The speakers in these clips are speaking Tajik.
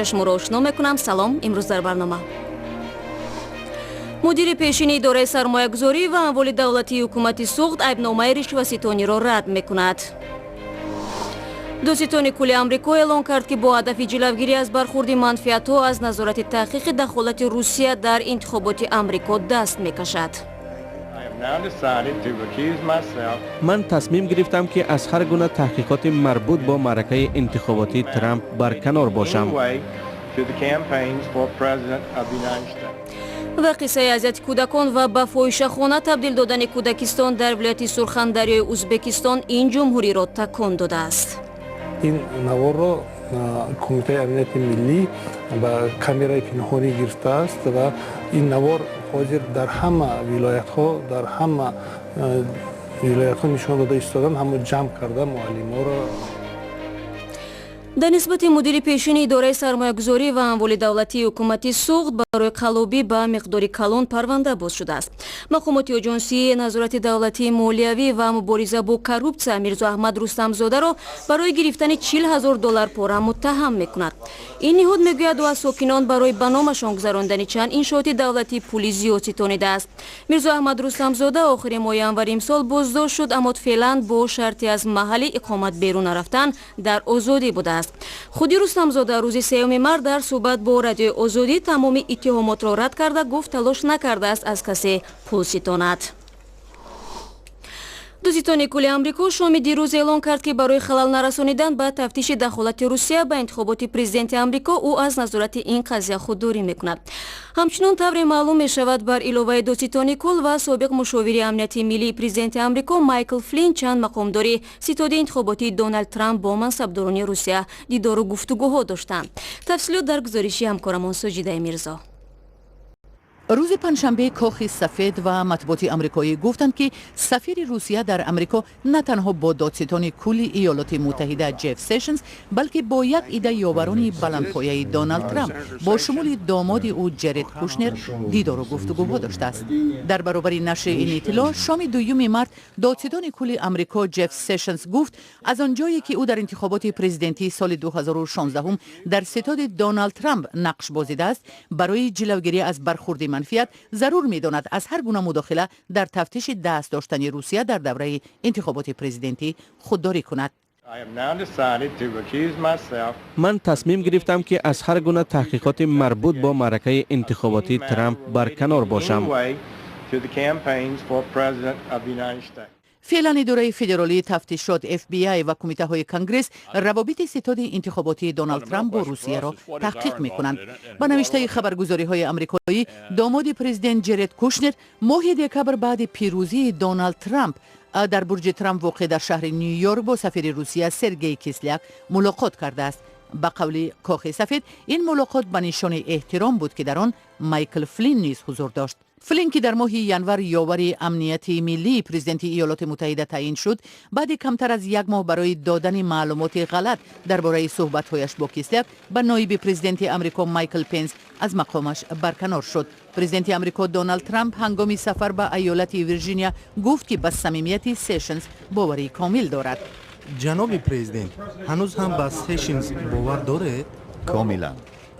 Шуморо ошно мекунам. Салом. Имрӯз дар барнома: мудири пешини идораи сармоягузорӣ ва амволи давлатии ҳукумати Суғд айбномаи ришваситониро рад мекунад. Додситони кулли Амрико эълон кард, ки бо ҳадафи ҷилавгирӣ аз бархурди манфиатҳо аз назорати таҳқиқи дахолати Русия дар интихоботи Амрико даст мекашад. Ман тасмим гирифтам, ки аз ҳар гуна таҳқиқоти марбут бо маъракаи интихоботии Трамп барканор бошам. Ва қиссаи азияти кӯдакон ва ба фоҳишахона табдил додани кӯдакистон дар вилояти Сурхандарёи Узбекистон ин ҷумҳуриро такон додааст. Ин наворро Кумитаи амнияти миллӣ ба камераи пинҳонӣ гирифтааст ва ин навор ҳозир дар ҳама вилоятҳо нишон дода истоданд, ҳамо ҷамъ карда муаллиморо. Дар нисбати мудири пешини идораи сармоягузорӣ ва амволи давлатии ҳукумати Суғд барои қаллобӣ ба миқдори калон парванда боз шудааст. Мақомоти Оҷонсии назорати давлатии молиявӣ ва мубориза бо коррупсия Мирзоаҳмад Рустамзодаро барои гирифтани 40 000 доллар пора муттаҳам мекунад. Ин ниҳод мегӯяд, ӯ аз сокинон барои ба номашон гузарондани чанд иншооти давлатӣ пули зиёд ситонидааст. Мирзоаҳмад Рустамзода охири моҳи январи имсол боздошт шуд, аммо феълан бо шарти аз маҳалли иқомат берун нарафтан дар озодӣ будааст. Худи Рустамзода рӯзи 3 март дар суҳбат бо Радиои Озодӣ тамоми иттиҳомотро рад карда, гуфт, талош накардааст аз касе пул ситонад. Додситони кулли Амрико шоми дирӯз эълон кард, ки барои халал нарасонидан ба тафтиши дахолати Русия ба интихоботи президенти Амрико ӯ аз назорати ин қазия худдорӣ мекунад. Ҳамчунон, тавре маълум мешавад, бар иловаи додситони кул ва собиқ мушовири амнияти миллии президенти Амрико Майкл Флин, чанд мақомдори ситоди интихоботии Доналд Трамп бо мансабдорони Русия дидору гуфтугӯҳо доштанд. Тафсилот дар гузориши ҳамкорамон Соҷидаи Мирзо. Рӯзи панҷшанбе Кохи Сафед ва матбуоти амрикоӣ гуфтанд, ки сафири Русия дар Амрико на танҳо бо додситони кулли Иёлоти Муттаҳида Ҷеф Сешнс, балки бо як ида ёварони баландпояи Доналд Трамп бо шумули домоди ӯ Ҷеред Кушнер дидору гуфтугӯҳо доштааст. Дар баробари нашри ин иттилоъ, шоми 2 март додситони кулли Амрико Ҷеф Сешнс гуфт, аз он ҷое ки ӯ дар интихоботи президентии соли 2016 дар ситоди Доналд Трамп нақш бозидааст, барои ҷилавгирӣ аз бархурди манфиат зарур медонад аз ҳар гуна мудохила дар тафтиши даст доштани Русия дар давраи интихоботи президентӣ худдорӣ кунад. Ман тасмим гирифтам, ки аз ҳар гуна таҳқиқоти марбут бо маъракаи интихоботии Трамп барканор бошам. Феълан идораи федералии тафтишот FBI ва кумитаҳои Конгресс равобити ситоди интихоботии Доналд Трамп бо Русияро таҳқиқ мекунанд. Ба навиштаи хабаргузориҳои амрикоӣ, домоди президент Ҷеред Кушнер моҳи декабр баъди пирӯзии Доналд Трамп дар бурҷи Трамп, воқеъ дар шаҳри Ню Йорк, бо сафири Русия Сергей Кисляк мулоқот кардааст. Ба қавли Кохи Сафед, ин мулоқот ба нишони эҳтиром буд, ки дар он Майкл Флин низ ҳузур дошт. Флин, ки дар моҳи январ ёвари амнияти миллии президенти Иёлоти Муттаҳида таъин шуд, баъди камтар аз як моҳ барои додани маълумоти ғалат дар бораи суҳбатҳояш бо Кисляк ба ноиби президенти Амрико Майкл Пенс аз мақомаш барканор шуд. Президенти Амрико Доналд Трамп ҳангоми сафар ба айёлати Вирҷиния гуфт, ки ба самимияти Сешнс боварии комил дорад. Ҷаноби президент, ҳанӯз ҳам ба Сешнс бовар доред? Комилан.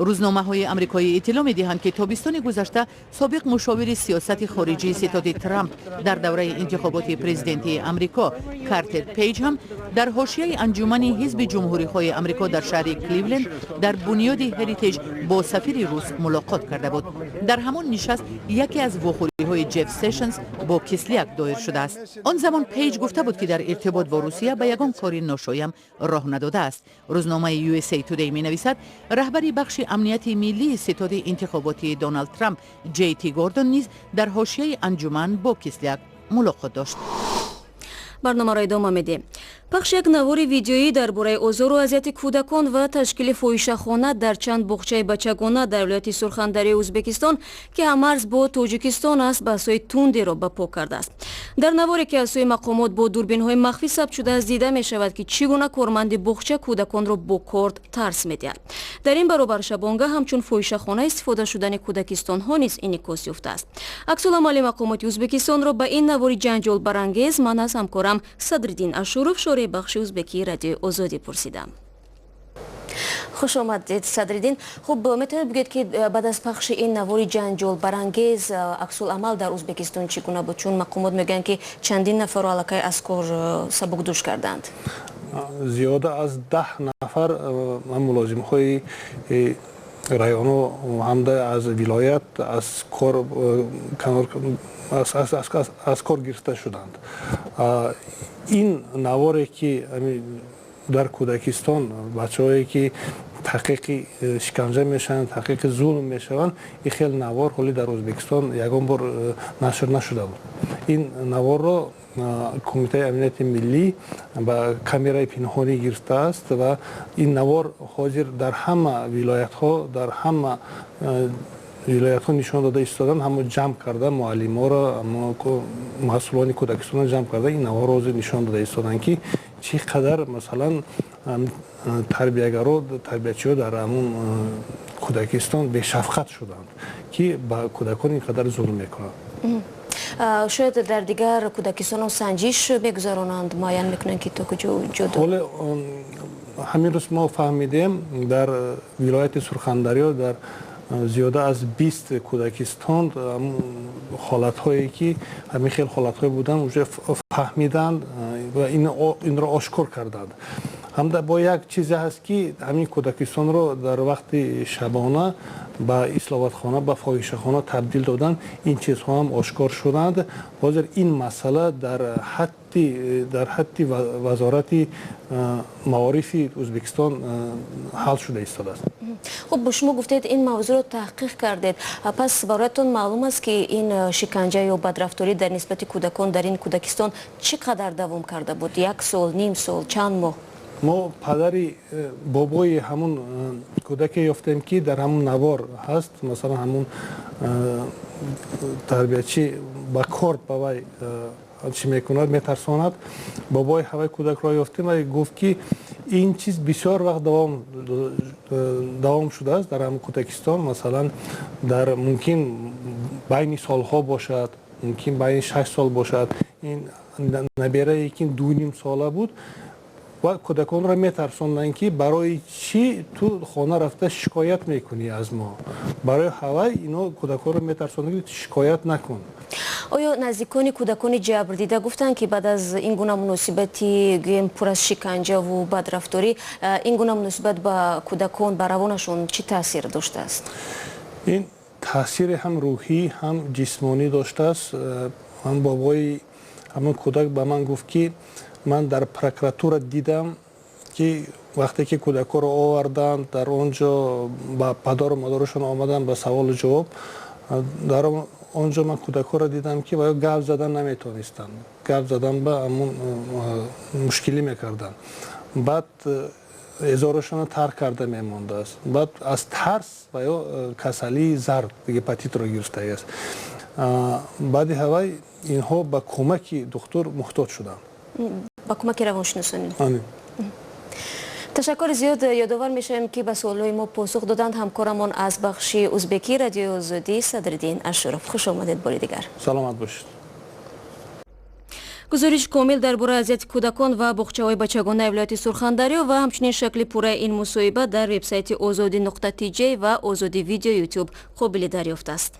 Рӯзномаҳои амрикоӣ иттилоъ медиҳанд, ки тобистони гузашта собиқ мушовири сиёсати хориҷии ситоди Трамп дар давраи интихоботи президентии Амрико Картер Пейҷ ҳам дар ҳошияи анҷумани ҳизби ҷумҳурихоҳи Амрико дар шаҳри Кливленд дар бунёди Ҳеритеҷ бо сафири рус мулоқот карда буд. Дар ҳамон нишаст яке аз вохӯриҳои Ҷеф Сешнс бо Кисляк доир шудааст. Он замон Пейҷ гуфта буд, ки дар иртибот бо Русия ба ягон кори ношоям роҳ надодааст. Рӯзномаи USA Today менависад, раҳбари бахши амнияти миллии ситоди интихоботии Доналд Трамп Ҷей Ти Гордон низ дар ҳошияи анҷуман бо Кисляк мулоқот дошт. Барномаро идома медиҳем. Пахши як навори видеоӣ дар бораи озору азияти кӯдакон ва ташкили фоҳишахона дар чанд боғчаи бачагона дар вилояти Сурхандарёи Ӯзбекистон, ки ҳаммарз бо Тоҷикистон аст, баҳсҳои тундеро ба по кардааст. Дар наворе, ки аз сӯи мақомот бо дурбинҳои махфӣ сабт шудааст, дида мешавад, ки чӣ гуна корманди боғча кӯдаконро бо корд тарс медиҳад. Дар ин баробар шабонгаҳ ҳамчун фоҳишахона истифода шудани кӯдакистонҳо низ инъикос ёфтааст. Аксуламали мақомоти Ӯзбекистонро ба ин навори ҷанҷолбарангез ман аз ҳамкорам Садриддин Ашуров, шореҳи бахши узбекии Радиои Озодӣ, пурсидам. Хуш омадед, Садриддин. Хуб, метавонед бигӯед, ки баъд аз пахши ин навори ҷанҷолбарангез аксуламал дар Ӯзбекистон чӣ гуна буд? Чун мақомот мегӯянд, ки чандин нафарро аллакай аз кор сабукдӯш карданд. Зиёда аз 10 нафар мулозимҳои районо ҳамда аз вилоят аз кор гирифта шуданд. Ин наворе, ки дар кӯдакистон бачаҳое, ки таҳқиқи шиканҷа мешаванд, таҳқиқи зулм мешаванд, ин хел навор ҳоли дар Ӯзбекистон ягон бор нашр нашуда буд. Ин наворро Кумитаи амнияти миллӣ ба камераи пинҳонӣ гирифтааст ва ин навор ҳозир дар ҳама вилоятҳо нишон дода истоданд. Ҳамо ҷамъ карда муаллиморо, масъулони кӯдакистонро ҷамъ карда, ин наворро ҳозир нишон дода истоданд, ки чӣ қадар, масалан, тарбиягаро, тарбиячиҳо дар ҳамун кӯдакистон бешафқат шуданд, ки ба кӯдакон ин қадар зулм мекунанд. Шояд дар дигар кӯдакистонам санҷиш мегузаронанд, муайян мекунанд, ки то куҷо ҷо. Ҳоле ҳамин рӯз мо фаҳмидем, дар вилояти Сурхандарё дар зиёда аз 20 кӯдакистон ҳолатҳое, ки ҳамин хел ҳолатҳое буданд, уже фаҳмиданд ва инро ошкор карданд. Ҳамда бо як чизе ҳаст, ки ҳамин кӯдакистонро дар вақти шабона ба исловатхона, ба фоҳишахона табдил доданд. Ин чизҳо ҳам ошкор шуданд. Ҳозир ин масъала дар ҳадди вазорати маорифи Ӯзбекистон ҳал шуда истодааст. Хуб, шумо гуфтед, ин мавзӯъро таҳқиқ кардед, пас бароятон маълум аст, ки ин шиканҷа ё бадрафторӣ дар нисбати кӯдакон дар ин кӯдакистон чӣ қадар давом карда буд? Як сол, ним сол, чанд моҳ? Мо падари бобои ҳамун кӯдаке ёфтем, ки дар ҳамун навор ҳаст. Масалан, ҳамун тарбиячӣ ба корд ба вай чӣ мекунад, метарсонад. Бобои ҳавай кӯдакро ёфтем ва гуфт, ки ин чиз бисёр вақт давом шудааст дар ҳамун кӯдакистон. Масалан, дар мумкин байни солҳо бошад, мумкин байни 6 сол бошад. Ин наберае, ки 2,5 сола буд, ва кӯдаконро метарсонданд, ки барои чӣ ту хона рафта шикоят мекунӣ аз мо. Барои ҳавай ино кӯдаконро метарсонданд, ки шикоят накун. Оё наздикони кӯдакони ҷабрдида гуфтанд, ки баъд аз ин гуна муносибати, гӯем, пур аз шиканҷаву бадрафторӣ, ин гуна муносибат ба кӯдакон, ба равонашон чӣ таъсир доштааст? Ин таъсири ҳам рӯҳӣ, ҳам ҷисмонӣ доштааст. Ҳам бобои ҳамон кӯдак ба ман гуфт, ки ман дар прокуратура дидам, ки вақте ки кӯдакҳоро оварданд, дар он ҷо ба падару модарашон омаданд ба саволу ҷавоб, дар он ҷо ман кӯдакҳоро дидам, ки ва гап задан наметавонистанд, гап задан ба ҳамун мушкилӣ мекарданд. Баъд эзорашонро тар карда мемондааст. Баъд аз тарс ва ё касалии зард, гепатитро гирифтааст. Баъди ҳавай инҳо ба кӯмаки духтур муҳтоҷ шуданд. Ба кӯмаки равоншиносонӣ. Ташаккури зиёд. Ёдовар мешавем, ки ба суолҳои мо посух доданд ҳамкорамон аз бахши узбекӣ Радиои Озодӣ Садриддин Ашуров. Хуш омадед бори дигар. Саломат бошед. Гузориши комил дар бораи азияти кӯдакон ва боғчаҳои бачагонаи вилояти Сурхандарё ва ҳамчунин шакли пурраи ин мусоҳиба дар вебсайти озодӣ.тж ва Озодӣ Видео Ютуб қобили дарёфт аст.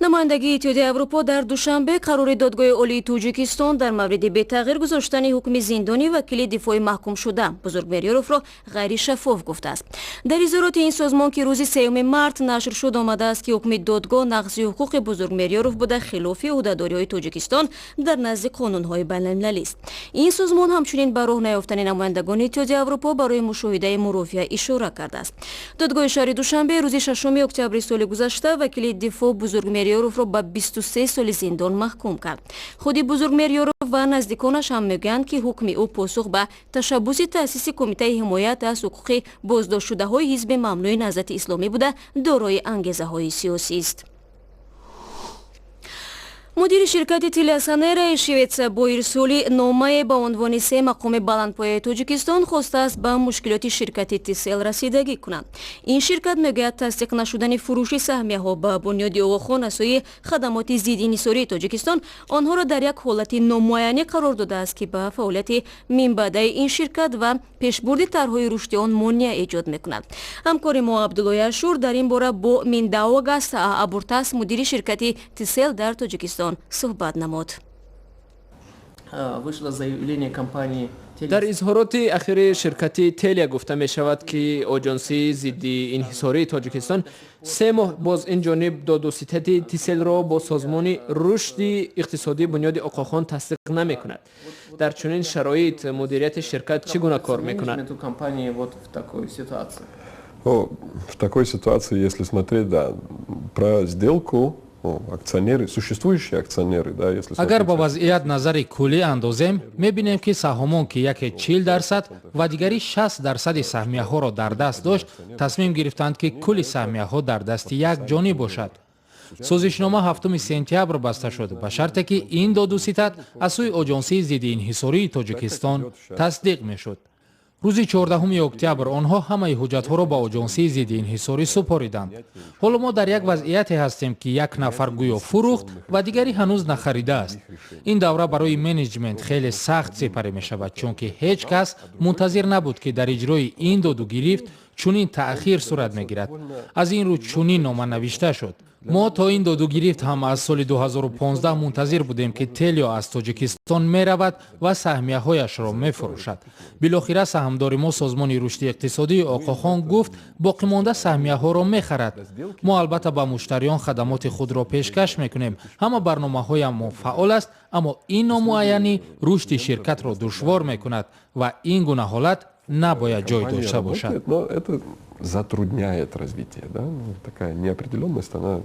Намояндагии Иттиҳодияи Аврупо дар Душанбе қарори Додгоҳи Олии Тоҷикистон дар мавриди бетағйир гузоштани ҳукми зиндони вакили дифои маҳкумшуда Бузургмеҳр Ёровро ғайришаффоф гуфтааст. Дар изҳороти ин созмон, ки рӯзи 3 март нашр шуд, омадааст, ки ҳукми додгоҳ нақзи ҳуқуқи Бузургмеҳр Ёров буда, хилофи ӯҳдадориҳои Тоҷикистон дар назди қонунҳои байналмилалист. Ин созмон ҳамчунин ба роҳ наёфтани намояндагони Иттиҳодияи Аврупо барои мушоҳидаи мурофиа ишора кардааст. Додгоҳи шаҳри Душанбе рӯзи 6 октябри соли гузашта вакили дифоъ Бузургмеҳр Ёровро ба 23 соли зиндон маҳкум кард. Худи Бузургмеҳр Ёров ва наздиконаш ҳам мегӯянд, ки ҳукми ӯ посух ба ташаббуси таъсиси Кумитаи ҳимоят аз ҳуқуқи боздоштшудаҳои ҳизби мамнӯи Наҳзати Исломӣ буда, дорои ангезаҳои сиёсист. Мудири ширкати ТелиаСонераи Шветсия бо ирсоли номае ба унвони се мақоми баландпояи Тоҷикистон хостааст, ба мушкилоти ширкати Тисел расидагӣ кунанд. Ин ширкат мегӯяд, тасдиқ нашудани фурӯши саҳмияҳо ба Бунёди Оғохон аз сӯи хадамоти зидди инҳисории Тоҷикистон онҳоро дар як ҳолати номуайянӣ қарор додааст, ки ба фаъолияти минбаъдаи ин ширкат ва пешбурди тарҳҳои рушди он монеа эҷод мекунад. Ҳамкори мо Абдуллои Ашур дар ин бора бо Миндаугас Абуртас, мудири ширкати Тисел дар Тоҷикистон, суҳбат намуд. Вышло заявление компании. Дар изҳороти ахири ширкати Телия гуфта мешавад, ки Оҷонсии зидди инҳисории Тоҷикистон 3 моҳ боз ин ҷониб додуситади Тиселро бо Созмони рушди иқтисодии Бунёди Оқохон тасдиқ намекунад. Дар чунин шароит мудирияти ширкат чӣ гуна кор мекунад? Компании вот в такой ситуации? В такой ситуации, если смотреть, да, про сделку, ну, акционеры, существующие акционеры, да, если Агар ба вазъият назари куллӣ андозем, мебинем, ки саҳомон, ки яке 40% ва дигари 60 дарсади саҳмияҳоро дар даст дошт, тасмим гирифтанд, ки кулли саҳмияҳо дар дасти як ҷониб бошад. Созишнома 7 сентябр баста шуд, ба шарте ки ин додуситад аз сӯи Оҷонсии зидди инҳисории Тоҷикистон тасдиқ мешуд. Рӯзи 14 октябр онҳо ҳамаи ҳуҷҷатҳоро ба Оҷонсии зидди инҳисорӣ супориданд. Ҳоло мо дар як вазъияте ҳастем, ки як нафар гӯё фурӯхт ва дигаре ҳанӯз нахаридааст. Ин давра барои менеҷмент хеле сахт сипарӣ мешавад, чунки ҳеҷ кас мунтазир набуд, ки дар иҷрои ин доду гирифт чунин таъхир сурат мегирад. Аз ин рӯ чунин нома навишта шуд. Мо то ин додугирифт ҳам аз соли 2015 мунтазир будем, ки Телио аз Тоҷикистон меравад ва саҳмияҳояшро мефурӯшад. Билохира саҳмдори мо, Созмони рушди иқтисодии Оқохон, гуфт, боқимонда саҳмияҳоро мехарад. Мо албатта ба муштариён хадамоти худро пешкаш мекунем, ҳама барномаҳоям мо фаъол аст, аммо ин номуайянӣ рушди ширкатро душвор мекунад ва ин гуна ҳолат набояд ҷой дошта бошад. Затрудняет развитие. Да? Ну, такая неопределенность, она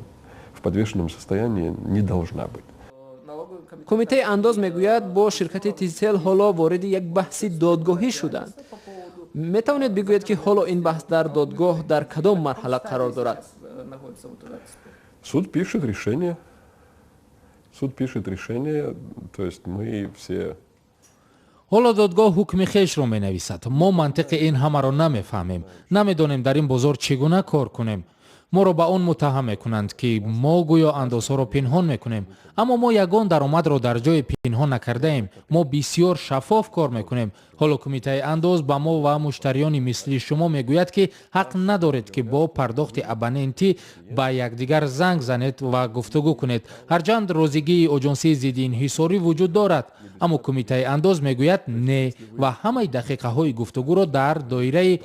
в подвешенном состоянии не должна быть. Кумитаи андоз мегӯяд, бо ширкати Тисел ҳоло вориди як баҳси додгоҳӣ шуданд. Метавонед бигӯед, ки ҳоло ин баҳс дар додгоҳ дар кадом марҳала қарор дорад? Суд пишет решение. Суд пишет решение, то есть мы все Ҳоло додгоҳ ҳукми хешро менависад. Мо мантиқи ин ҳамаро намефаҳмем, намедонем, дар ин бозор чӣ гуна кор кунем. Моро ба он муттаҳам мекунанд, ки мо гӯё андозҳоро пинҳон мекунем, аммо мо ягон даромадро дар ҷое пинҳон накардаем. Мо бисёр шаффоф кор мекунем. Ҳоло Кумитаи андоз ба мо ва муштариёни мисли шумо мегӯяд, ки ҳақ надоред, ки бо пардохти абонентӣ ба якдигар занг занед ва гуфтугӯ кунед. Ҳарчанд розигии Оҷонсии зидди инҳисорӣ вуҷуд дорад, аммо Кумитаи андоз мегӯяд не ва ҳамаи дақиқаҳои гуфтугӯро дар доираи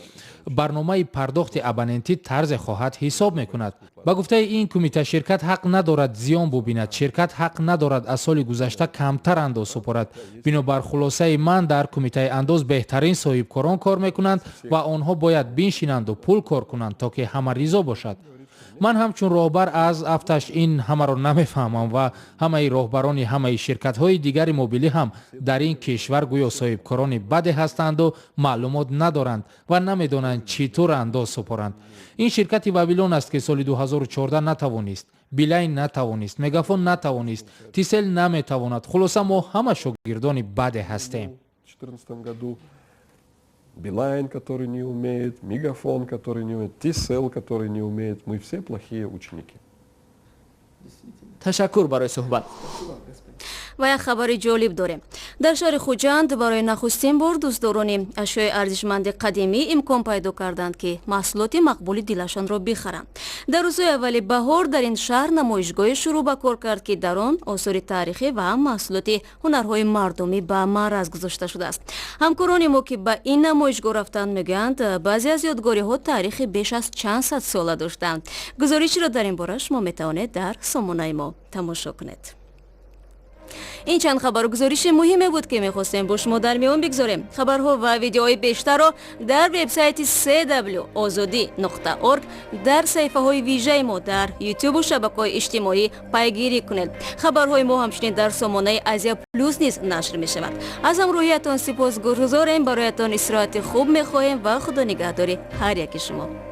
барномаи пардохти абонентӣ тарзе хоҳад ҳисоб мекунад. Ба гуфтаи ин кумита, ширкат ҳақ надорад зиён бубинад, ширкат ҳақ надорад аз соли гузашта камтар андоз супорад. Бинобар хулосаи ман, дар Кумитаи андоз беҳтарин соҳибкорон кор мекунанд ва онҳо бояд биншинанду пул кор кунанд, то ки ҳама ризо бошад. Ман ҳамчун роҳбар аз афташ ин ҳамаро намефаҳмам ва ҳамаи роҳбарони ҳамаи ширкатҳои дигари мобилӣ ҳам дар ин кишвар гӯё соҳибкорони баде ҳастанду маълумот надоранд ва намедонанд, чӣ тур андоз супоранд. Ин ширкати Вавилон аст, ки соли 2014 натавонист, Билайн натавонист, Мегафон натавонист, Тисел наметавонад. Хулоса, мо ҳама шогирдони баде ҳастем. Билайн, который не умеет, Мегафон, который не умеет, Тисел, который не умеет. Мы все плохие ученики. Ташаккур барои суҳбат. Ва як хабари ҷолиб дорем. Дар шаҳри Хуҷанд барои нахустин бор дӯстдорони ашёи арзишманди қадимӣ имкон пайдо карданд, ки маҳсулоти мақбули дилашонро бихаранд. Дар рӯзҳои аввали баҳор дар ин шаҳр намоишгоҳе шурӯъ ба кор кард, ки дар он осори таърихӣ ва маҳсулоти ҳунарҳои мардумӣ ба маъраз гузошта шудааст. Ҳамкорони мо, ки ба ин намоишгоҳ рафтанд, мегӯянд, баъзе аз ёдгориҳо таърихи беш аз чанд сад сола доштанд. Гузориширо дар ин бора шумо метавонед дар сомонаи мо тамошо кунед. Ин чанд хабару гузориши муҳиме буд, ки мехостем бо шумо дар миён бигзорем. Хабарҳо ва видеоҳои бештарро дар вебсайти cw ozodi.org, дар саҳифаҳои вижаи мо дар Ютубу шабакаҳои иҷтимоӣ пайгирӣ кунед. Хабарҳои мо ҳамчунин дар сомонаи Азия Плюс низ нашр мешавад. Аз ҳамроҳиятон сипосгузорем, бароятон истироҳати хуб мехоҳем ва Худо нигаҳдори ҳар яки шумо.